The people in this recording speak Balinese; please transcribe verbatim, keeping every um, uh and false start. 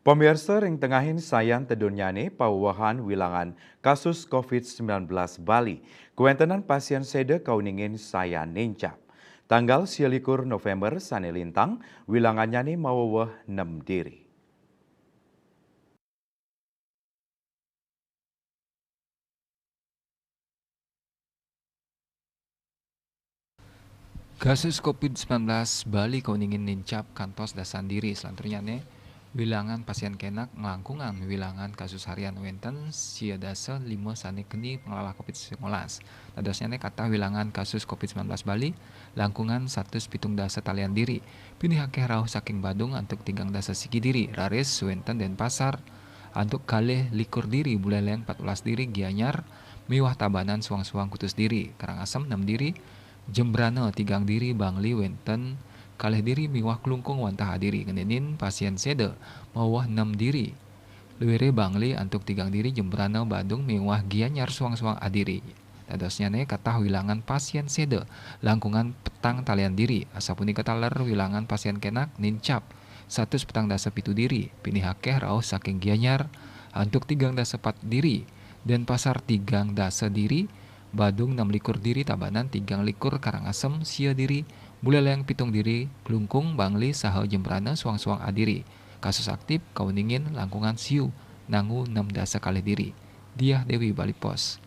Pamirsa, ring tengahing sayan tedunnyane pawewehan wilangan kasus covid sembilan belas Bali, kawentenan pasien seda kauningin sayan nincap. Tanggal sialikur November sane lintang, wilangannyane maweweh nem diri. Kasus covid sembilan belas Bali kauningin nincap kantos dasan diri. Salanturnyane, wilangan pasien kenak nglangkungan wilangan kasus harian wenten sia dasa lima sane keni panglalah covid sembilan belas. Dadosnyane katah wilangan kasus covid sembilan belas Bali langkungan satus pitung dasa talian diri. Pinih akeh rauh saking Badung antuk tigang dasa siki diri, raris wenten Denpasar antuk kalih likur diri, Buleleng empat belas diri, Gianyar miwah Tabanan suang-suang kutus diri, Karangasem enam diri, Jembrana tigang diri, Bangli wenten kalih diri miwah Klungkung wantah adiri. Ngenenin pasien seda maweweh enam diri. Luire Bangli antuk tigang diri, Jembrana, Badung miwah Gianyar suang-suang adiri. Dadosnyane katah wilangan pasien seda langkungan petang talian diri. Asapunika taler wilangan pasien kenak nincap satus petang dasa pitu diri, pinih akeh rauh saking Gianyar antuk tigang dasa pat diri, Denpasar tigang dasa diri, Badung enam likur diri, Tabanan tigang likur, Karangasem sia diri, Buleleng pitung diri, Klungkung, Bangli saha Jembrana suang-suang adiri. Kasus aktif kauningin langkungan siu, nangu enam dasa kalih diri. Diah Dewi, Bali Post.